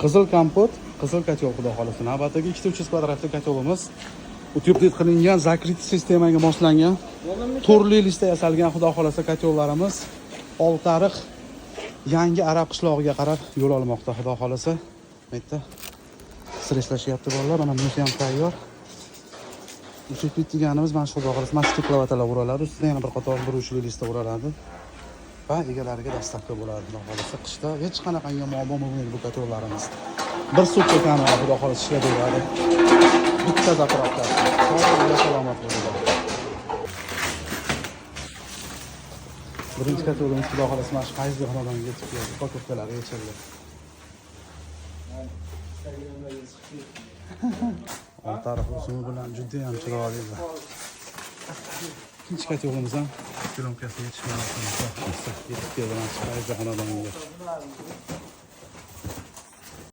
Qizil kompot, qizil котёл, xudo xohlasa. Navbatdagi ikkita 300 kvadratli котёл imiz утеплить qilingan, закрытый sistemaga moslangan. Turli listda yasalgan, xudo xohlasa, котёл larimiz Oltiariq, yangi arab qishlog'iga qarab yo'l olmoqda, xudo xohlasa. Bu yerda stresslashyapti bolalar, mana bunisi ham tayyor. Утеплить deganimiz mana shu, xudo xohlasa, mana shu стекловата lar uriladi, ustidan yana bir qator bir uchli lista uriladi va egalariga доставка bo'ladi, xudo xohlasa. Qishda hech qanaqangi muammo bo'lmaydi bu котёл larimiz. Bir sutka kamida, xudo xohlasa, ishlataveradi. Bitta заправка. Sog' salomat bo'linglar. Birinchi котёл imiz, xudo xohlasa, mana shu Fayzli xonadonga yetib keldi. Упаковка lari yechildi. Oltiariq rusumi bilan juda ham chiroyli. Ikkinchi котёл imiz ham пленка si yetishmayapti. Yetib keldi mana shu Fayzli xonadonga.